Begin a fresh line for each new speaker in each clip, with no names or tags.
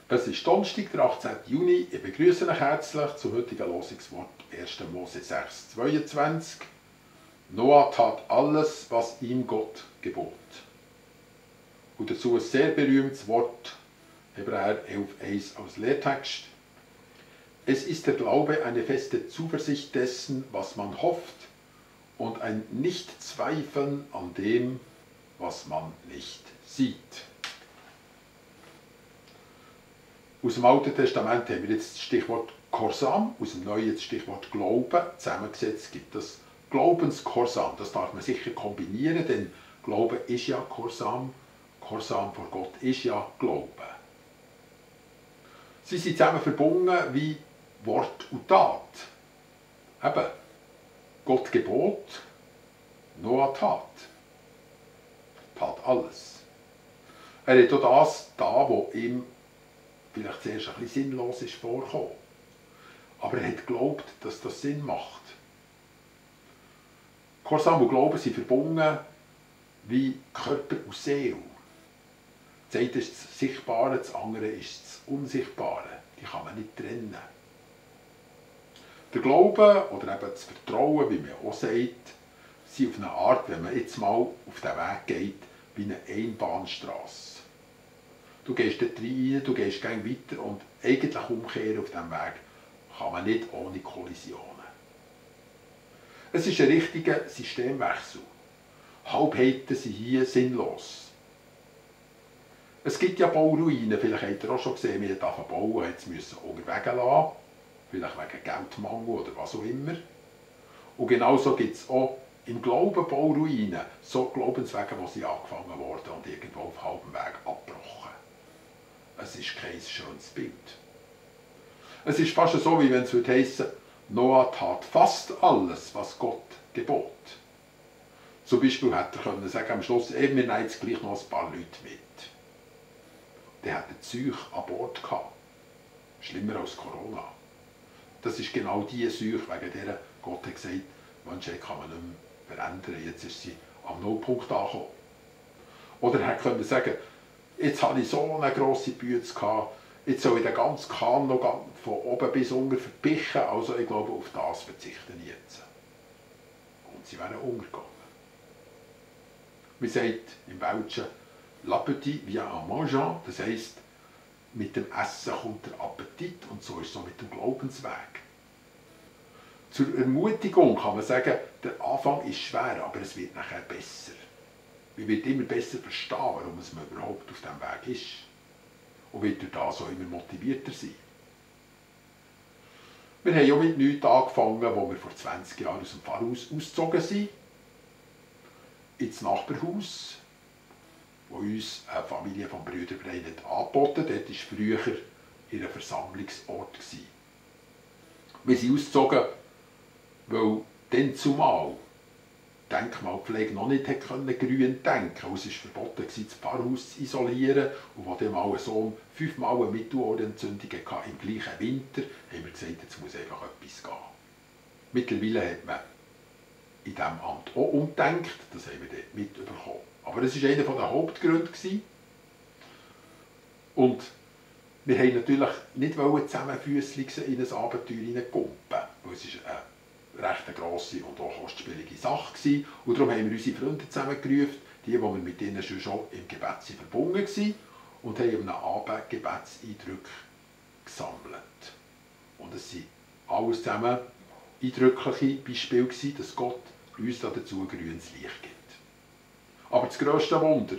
Es ist Donnerstag, der 18. Juni. Ich begrüße euch herzlich zum heutigen Losungswort 1. Mose 6, 22. Noah tat alles, was ihm Gott gebot. Und dazu ein sehr berühmtes Wort, Hebräer 11,1 als Lehrtext. Es ist der Glaube eine feste Zuversicht dessen, was man hofft, und ein Nichtzweifeln an dem, was man nicht sieht. Aus dem Alten Testament haben wir jetzt das Stichwort Gehorsam, aus dem Neuen das Stichwort Glauben. Zusammengesetzt gibt es Glaubensgehorsam. Das darf man sicher kombinieren, denn Glauben ist ja Gehorsam. Gehorsam vor Gott ist ja Glauben. Sie sind zusammen verbunden wie Wort und Tat. Eben, Gott Gebot, Noah Tat. Tat alles. Er hat auch das da, was ihm vielleicht zuerst ein bisschen sinnlos ist vorgekommen. Aber er hat geglaubt, dass das Sinn macht. Gehorsam und Glauben sind verbunden wie Körper und Seele. Das eine ist das Sichtbare, das andere ist das Unsichtbare. Die kann man nicht trennen. Der Glaube oder eben das Vertrauen, wie man auch sagt, sind auf eine Art, wenn man jetzt mal auf den Weg geht, wie eine Einbahnstrasse. Du gehst dort rein, du gehst gleich weiter und eigentlich umkehren auf diesem Weg kann man nicht ohne Kollisionen. Es ist ein richtiger Systemwechsel. Halbheiten sind hier sinnlos. Es gibt ja Bauruinen, vielleicht habt ihr auch schon gesehen, wie man bauen jetzt müssen unterwegs lassen, vielleicht wegen Geldmangel oder was auch immer. Und genauso gibt es auch im Glauben Bauruinen, so Glaubenswege, die sie angefangen wurden und irgendwo auf halbem Weg abgebrochen. Es ist kein schönes Bild. Es ist fast so, wie wenn es heissen würde, Noah tat fast alles, was Gott gebot. Zum Beispiel hätte er können sagen am Schluss, wir nehmen jetzt gleich noch ein paar Leute mit. Der hat ein Zeug an Bord gehabt. Schlimmer als Corona. Das ist genau die Seuche, wegen der Gott hat gesagt, die Menschheit kann man nicht mehr verändern. Jetzt ist sie am Nullpunkt angekommen. Oder er hätte sagen, jetzt habe ich so eine grosse Bütze gehabt, jetzt soll ich den ganzen Kahn noch von oben bis unten verpichen, also ich glaube, auf das verzichte ich jetzt. Und sie wären untergegangen. Man sagt im Welschen, «L'appetit vient en mangeant», das heisst, mit dem Essen kommt der Appetit und so ist es so mit dem Glaubensweg. Zur Ermutigung kann man sagen, der Anfang ist schwer, aber es wird nachher besser. Man wird immer besser verstehen, warum man überhaupt auf diesem Weg ist. Und wird durch das auch immer motivierter sein. Wir haben auch mit nichts angefangen, wo wir vor 20 Jahren aus dem Pfarrhaus ausgezogen sind. Ins Nachbarhaus, wo uns eine Familie vom Brüderverein angeboten hat. Dort war früher ihr Versammlungsort. Wir sind ausgezogen, weil dann zumal Denkmalpflege noch nicht grün denken konnte. Es war verboten, das Pfarrhaus zu isolieren. Und als dann mal ein Sohn 5-mal eine Mittelohrentzündung hatte im gleichen Winter, haben wir gesagt, jetzt muss einfach etwas gehen. Mittlerweile hat man in diesem Amt auch umgedenkt, das haben wir dort mitbekommen. Aber das war einer der Hauptgründe. Und wir wollten natürlich nicht zusammenfüsslich in ein Abenteuer hineinkumpen, weil es ist recht eine grosse und auch kostspielige Sache gewesen. Und darum haben wir unsere Freunde zusammengerufen, die wir mit ihnen schon im Gebet verbunden waren, und haben einen Abend Gebetseindrücke gesammelt. Und es waren alles zusammen eindrückliche Beispiele gewesen, dass Gott uns dazu grünes Licht gibt. Aber das grösste Wunder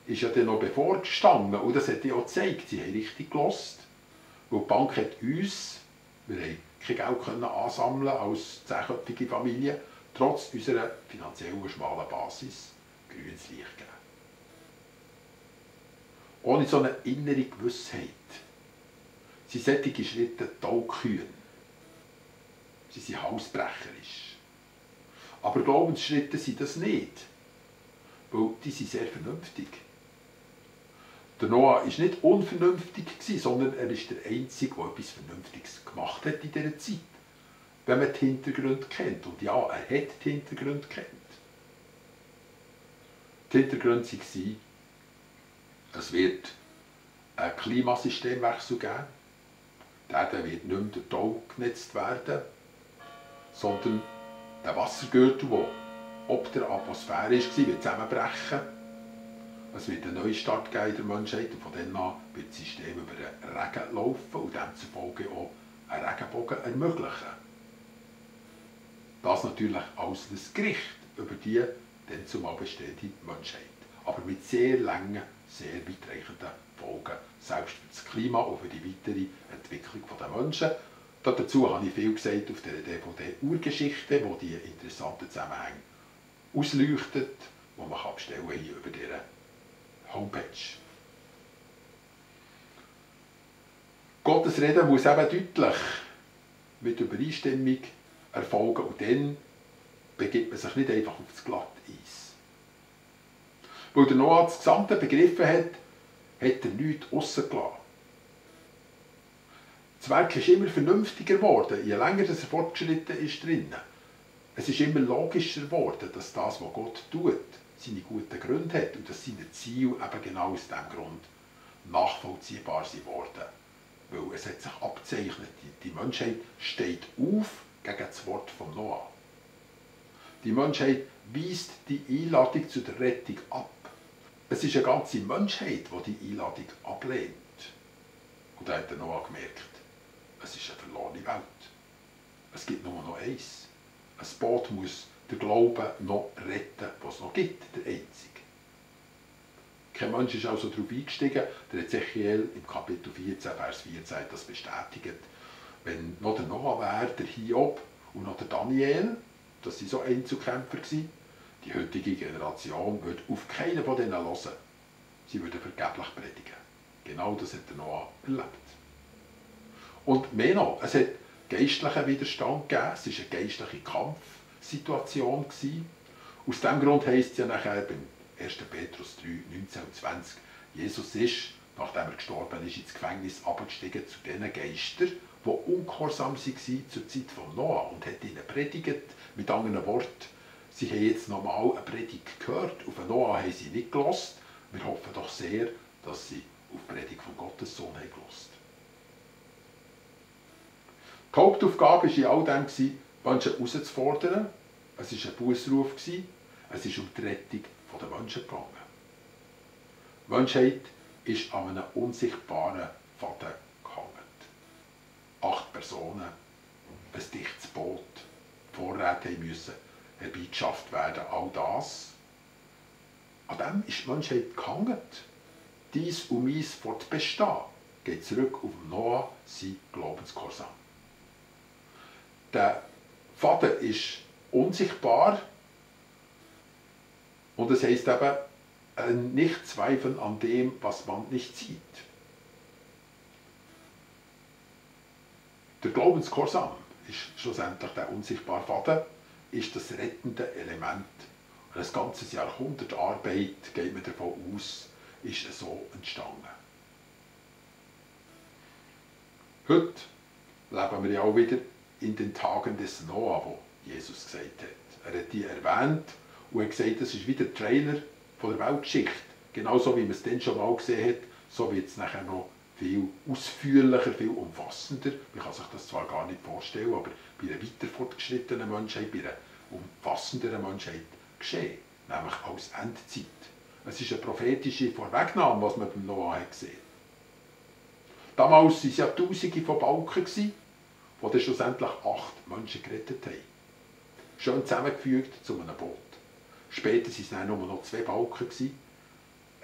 ist ja dann noch bevorgestanden, und das hat ja auch gezeigt, sie haben richtig gehört, weil die Bank hat uns, wir haben kein Geld ansammeln als 10-köpfige Familie, trotz unserer finanziellen schmalen Basis grünes Licht geben. Ohne so eine innere Gewissheit sind solche Schritte tollkühn. Sie sind halsbrecherisch. Aber Glaubensschritte sind das nicht, weil die sind sehr vernünftig. Der Noah war nicht unvernünftig, sondern er ist der Einzige, der etwas Vernünftiges gemacht hat in dieser Zeit. Wenn man die Hintergründe kennt. Und ja, er hat die Hintergründe kennt. Die Hintergründe waren, es wird einen Klimasystemwechsel geben. Der wird nicht mehr durch die Augen genetzt werden, sondern der Wassergürtel, der ob der Atmosphäre war, wird zusammenbrechen. Es wird einen Neustart geben in der Menschheit und von dann an wird das System über den Regen laufen und demzufolge auch einen Regenbogen ermöglichen. Das natürlich als das Gericht über die dann zumal bestehende Menschheit. Aber mit sehr langen, sehr weitreichenden Folgen, selbst für das Klima und für die weitere Entwicklung der Menschen. Dazu habe ich viel gesagt auf der DVD Urgeschichte, wo die interessanten Zusammenhänge ausleuchtet, die man bestellen kann hier über diese Homepage. Gottes Reden muss eben deutlich mit Übereinstimmung erfolgen und dann begibt man sich nicht einfach auf das Glatteis. Weil der Noah das Gesamte begriffen hat, hat er nichts rausgelassen. Das Werk ist immer vernünftiger geworden, je länger es fortgeschritten ist drinnen. Es ist immer logischer geworden, dass das, was Gott tut, seine guten Gründe hat und dass seine Ziele eben genau aus diesem Grund nachvollziehbar sind worden. Weil es hat sich abzeichnet, die Menschheit steht auf gegen das Wort von Noah. Die Menschheit weist die Einladung zu der Rettung ab. Es ist eine ganze Menschheit, die die Einladung ablehnt. Und da hat der Noah gemerkt, es ist eine verlorene Welt. Es gibt nur noch eins. Ein Boot muss den Glauben noch retten, was es noch gibt, der einzige. Kein Mensch ist also darauf eingestiegen. Der Ezechiel im Kapitel 14, Vers 14 hat das bestätigt. Wenn noch der Noah wäre, der Hiob und noch der Daniel, das waren so Einzelkämpfer, die heutige Generation würde auf keinen von denen hören. Sie würden vergeblich predigen. Genau das hat der Noah erlebt. Und mehr noch, es hat geistlichen Widerstand gegeben, es war eine geistliche Kampfsituation. Aus diesem Grund heisst es ja nachher beim 1. Petrus 3, 19 und 20, Jesus ist, nachdem er gestorben ist, ins Gefängnis abgestiegen zu den Geistern, die ungehorsam waren zur Zeit von Noah und hat ihnen predigt. Mit anderen Worten, sie haben jetzt nochmal eine Predigt gehört, auf Noah haben sie nicht gehört. Wir hoffen doch sehr, dass sie auf die Predigt von Gottes Sohn haben gehört. Die Hauptaufgabe war in all dem, die Menschen herauszufordern. Es war ein Bussruf, es ist um die Rettung der Menschen gegangen. Die Menschheit ist an einem unsichtbaren Faden gehangen. 8 Personen, ein dichtes Boot, Vorräte mussten herbeigeschafft werden, all das. An dem ist die Menschheit gehangen. Dies und meins Fortbestehen geht zurück auf Noah, sein Glaubensgehorsam. Der Faden ist unsichtbar und es heisst eben, nicht zweifeln an dem, was man nicht sieht. Der Glaubensgehorsam ist schlussendlich der unsichtbare Faden, ist das rettende Element. Und ein ganzes Jahrhundert Arbeit, geht man davon aus, ist so entstanden. Heute leben wir ja auch wieder in den Tagen des Noah, wo Jesus gesagt hat. Er hat die erwähnt und hat gesagt, das ist wie der Trailer von der Weltgeschichte. Genauso wie man es dann schon mal gesehen hat, so wird es nachher noch viel ausführlicher, viel umfassender. Man kann sich das zwar gar nicht vorstellen, aber bei einer weiter fortgeschrittenen Menschheit, bei einer umfassenderen Menschheit geschehen, nämlich als Endzeit. Es ist eine prophetische Vorwegnahme, was man beim Noah gesehen hat. Damals waren es ja Tausende von Balken, die dann schlussendlich 8 Menschen gerettet haben. Schön zusammengefügt zu einem Boot. Später waren es dann nur noch 2 Balken,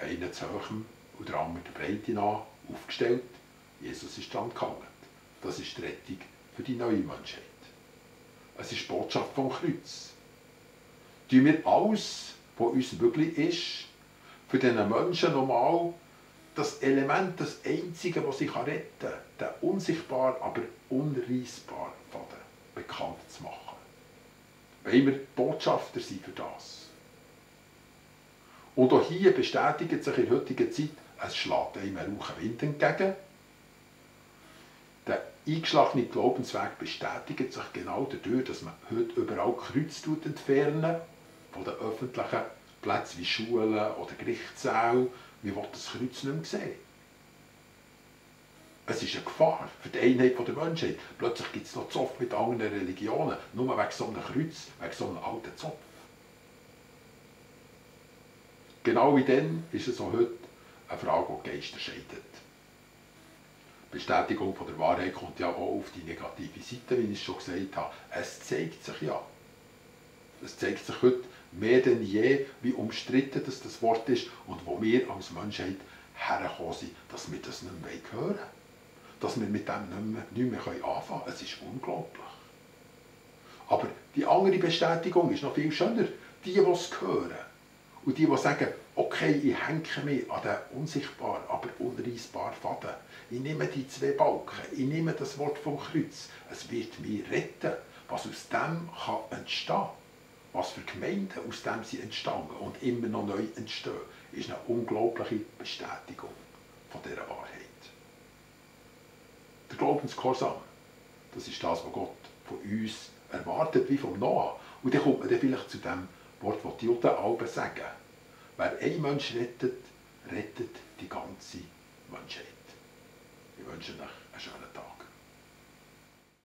einer zu hohem und der andere der Breite nach, aufgestellt. Jesus ist dran gehangen. Das ist die Rettung für die neue Menschheit. Es ist die Botschaft vom Kreuz. Tun wir alles, was uns möglich ist, für diesen Menschen nochmal das Element, das Einzige, was sie retten kann, den unsichtbar, aber unreissbaren Faden bekannt zu machen. Wollen wir Botschafter sein für das? Und auch hier bestätigt sich in der heutigen Zeit, es schlägt einem ein raucher Wind entgegen. Der eingeschlagene Glaubensweg bestätigt sich genau dadurch, dass man heute überall Kreuze entfernen von den öffentlichen Plätzen wie Schulen oder Gerichtssäle. Wir wollen das Kreuz nicht mehr sehen. Es ist eine Gefahr für die Einheit der Menschheit. Plötzlich gibt es noch Zoff mit anderen Religionen, nur wegen so einem Kreuz, wegen so einem alten Zopf. Genau wie dann ist es auch heute eine Frage, die die Geister scheidet. Die Bestätigung von der Wahrheit kommt ja auch auf die negative Seite, wie ich schon gesagt habe. Es zeigt sich ja. Es zeigt sich heute mehr denn je, wie umstritten das Wort ist und wo wir als Menschheit hergekommen sind, dass wir das nicht mehr hören. Dass wir mit dem nicht mehr anfangen können. Es ist unglaublich. Aber die andere Bestätigung ist noch viel schöner. Die es hören und die sagen, okay, ich hänge mich an den unsichtbaren, aber unreißbaren Faden. Ich nehme die zwei Balken, ich nehme das Wort vom Kreuz. Es wird mich retten. Was aus dem kann entstehen, was für Gemeinden aus dem sie entstanden und immer noch neu entstehen, ist eine unglaubliche Bestätigung von dieser Wahrheit. Der Glaubensgehorsam, das ist das, was Gott von uns erwartet, wie vom Noah. Und dann kommt man dann vielleicht zu dem Wort, das die Juden alle sagen. Wer ein Mensch rettet, rettet die ganze Menschheit. Ich wünsche euch einen schönen Tag.